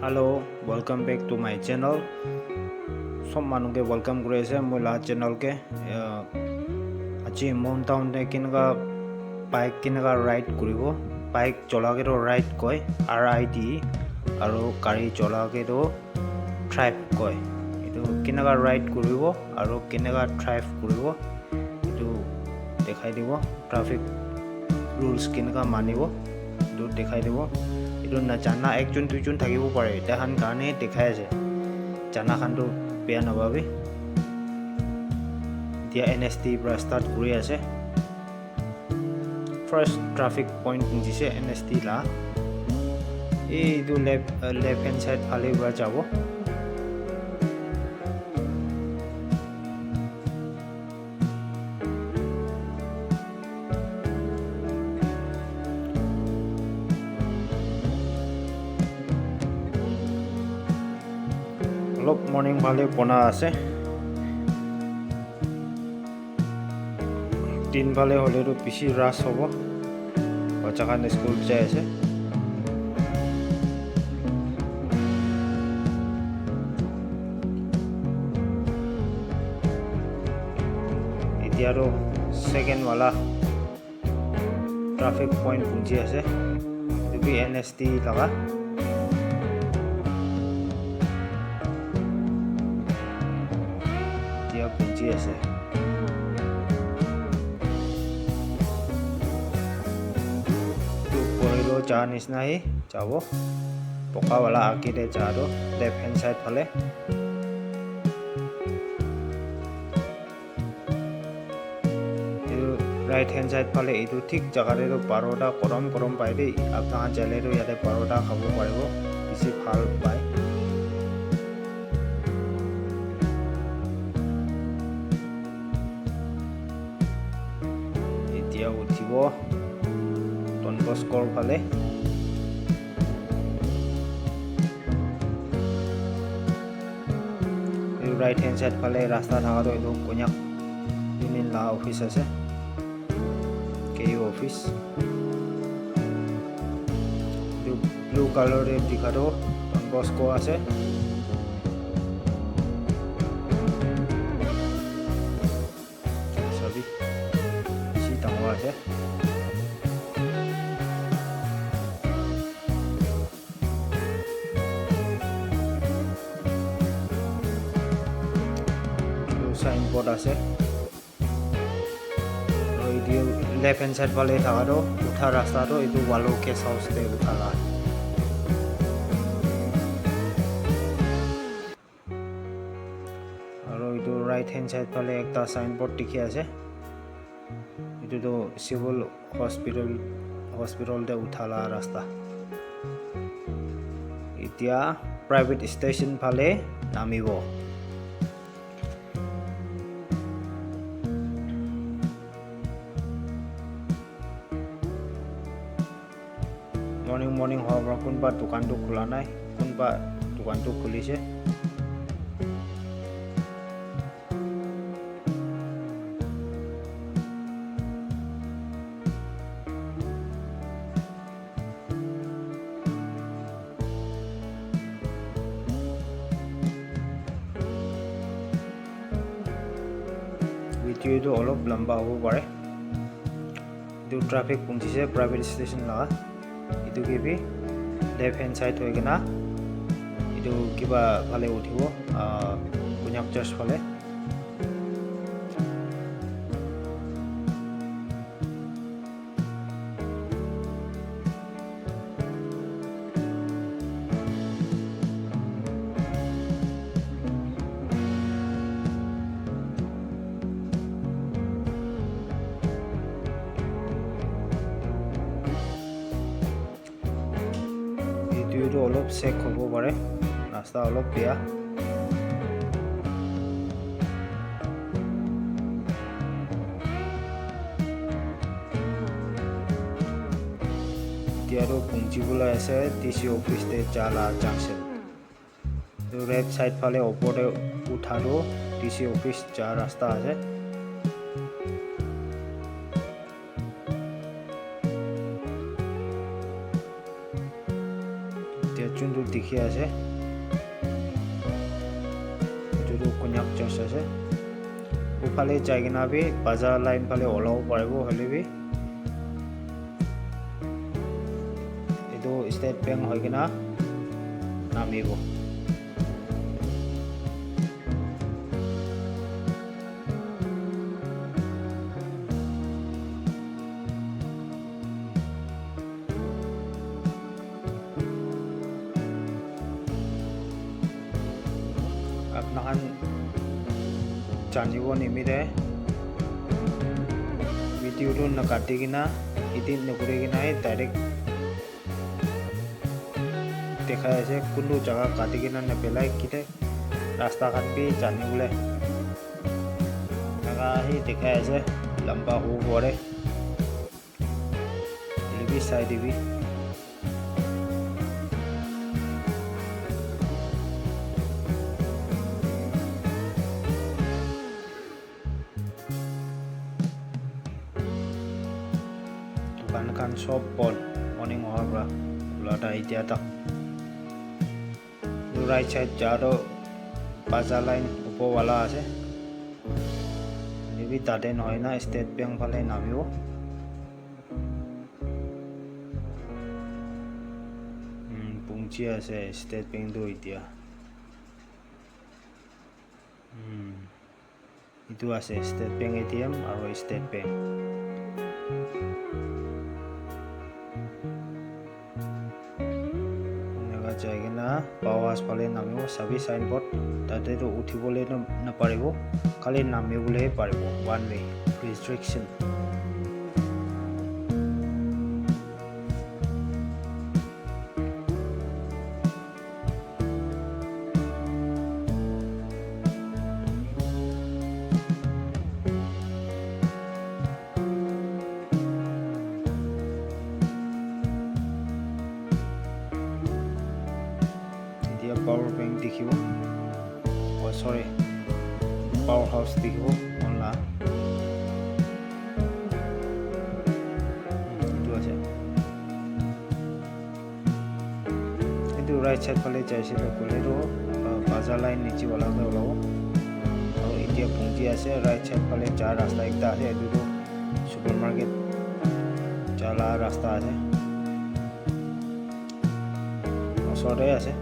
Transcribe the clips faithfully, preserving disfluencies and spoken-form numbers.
Hello, welcome back to my channel. Sob manu ke welcome kuri ase moi la channel ke. Uh, aji Mon Town te kinaka bike kinaka ride kuribo, bike chola ke to ride koi, R I D, aru gari chola ke to drive koi. Etu kinaka ride kuribo aru kinaka drive kuribo, etu dekhai dibo. Traffic rules kinaka manibo, etu dekhai dibo. Etu najana ekjon duijon thakibo pare, tai khan karne dekhai ase. Jana khan tu beya napabi. Etia N S T para start kuri ase. First traffic point punjise N S T la. Etu left, left hand side phale para jabo. Olop morning phale bona ase. Din phale hoile tu bishi rush hobo. Bacha khan school jai ase. Etia tu second wala traffic point punji ase. Etu bi N S T laga. Etia punji ase. Etu Kohilo ja nisna hi jabo. Boka wala age te ja toh left hand side phale. Etu right hand side phale etu thik jaga te toh parotta gorom gorom pai de. Apni khan jale toh yate parotta khabo paribo. Bishi bhal pai. Etia uthibo Don Bosco phale. Etu right hand side phale rasta thaka toh etu Konyak Union la office ase, K U office. Etu blue color te dikha toh Don Bosco ase. Sabi, bishi dangor ase. Etu signboard ase. Aru etu left hand side phale thaka toh utha rasta toh etu Wallo guest house te utha la. Aru etu right hand side phale ekta signboard dikhi ase. Etu tu civil hospital, hospital te utha la rasta. Etia private station phale namibo. Morning morning howa para kunba dukan tu khula nai, kunba dukan tu khulise. Video tu olop lamba hobo pare. Etu traffic punjise private station laga. Etu ke bi left hand side hoi kena etu kiba phale uthibo, ah, Konyak church phale. Etu tu olop sek hobo pare, rasta olop beya. Etia tu punji bolai ase D C office te ja la junction. Etu right side phale opor te utha tu D C office ja rasta ase. Etia Juntu dikhi ase, etu tu Konyak church ase. Uphale jai kena bi bazaar line phale olabo paribo, hoile bi etu State Bank hoi kena namibo. Apna khan janibo nimite video tu nakati kena, edit nakuri kena, direct dekhai ase, kuntu jaga kati kena napelai kite, rasta khan bi jani bole jaga hi dekhai ase, lamba hobo pare, hoile bi sai dibi. Dukan khan sob bon, morning hour pra khula tai etia tak. Etu right side ja toh bazaar line opor wala ase. Hoile bi tate nohoi na State Bank phale namibo. Hmm, pungji ase State Bank tu etia. Hmm. Etu ase State Bank A T M aro State Bank. Eneka jai kena power house phale namibo, sabi signboard, tate toh uthibole toh naparibo, khali namibole he paribo, one way, restriction. Etia power bank dikhibo. Oh, sorry. Power house dikhibo. Mon la. Hmm, etu ase. Etu right side phale jai ase koile toh, uh, bazaar line niche wala te olabo. Aru etia pungji ase, right side phale ja rasta ekta ase, etu toh supermarket ja la rasta ase. Osor te ase.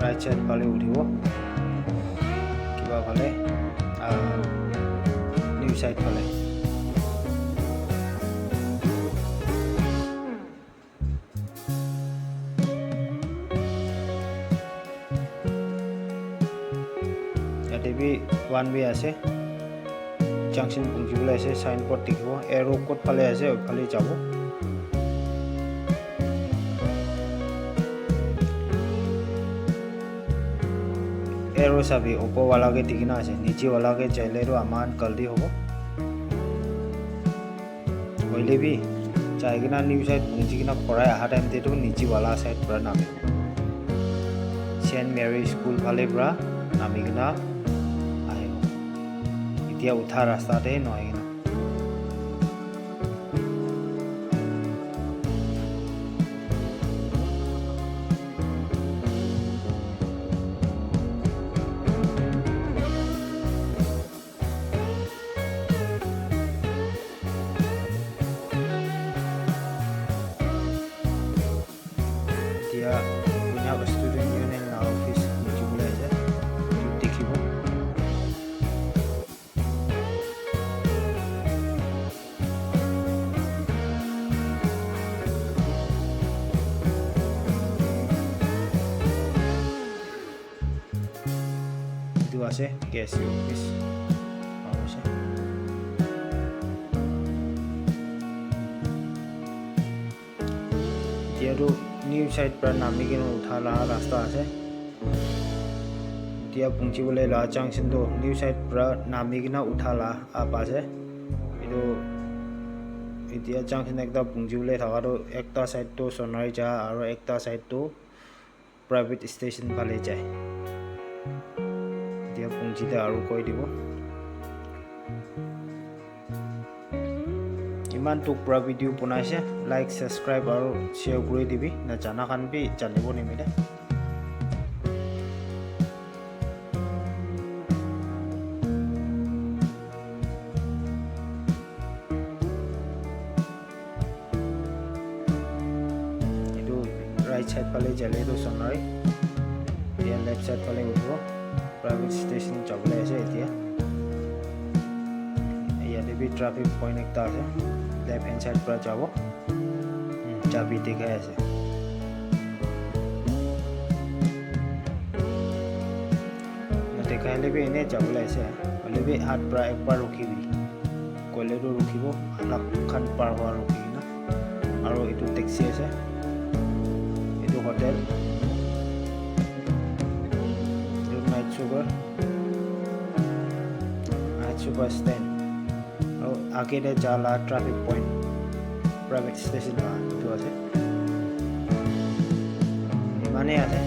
Right side phale uthibo. Kiba phale, ah, new side phale. Yate bi one way ase. Junction punchi bole ase, signboard dikhibo, arrow kot phale ase, phale jabo. Arrow sabi, opor wala ke dikhi na ase, niche wala ke jaile toh aman galti hobo. Hoile bi, jai kena new side punchi kena korai aha time te toh niche wala side pura nami. Saint Mary School phale pura nami kena ahibo. Etia utha rasta te nohoi kena. Etia Punjab Student Union la office dikhi bole ase, etu dikhibo. Etu ase K S C office. Aru ase. Etia tu new side para nami kena utha laga rasta ase. Etia punchi bole la junction tu new side pra nami kena utha la apa ase. Etu etia junction ekta punchi bole thaka tu ekta side tu Sonari ja aru ekta side tu private station phale jai. Etia punchi te aru koi dibo. Iman tuk pra video banai ase, like, subscribe aru share kuri dibi, na jana khan bi janibo nimite. Etu right side phale jale tu Sonari, etia left side phale uthibo. Private station jabole ase etia. Yate bi traffic point ekta ase. Left hand side pra jabo. Hmm, chabi dikhai ase. Dikhai le bi ene jabole ase. Hoile bi hat pra ekbar rukhibi. Koile tu rukhibo. Alak khan par hua rukhi kena. Aru etu taxi ase. Etu hotel. Etu night super. Night super stand. Aru age te ja la traffic point. Private station la etu ase. Imane ase.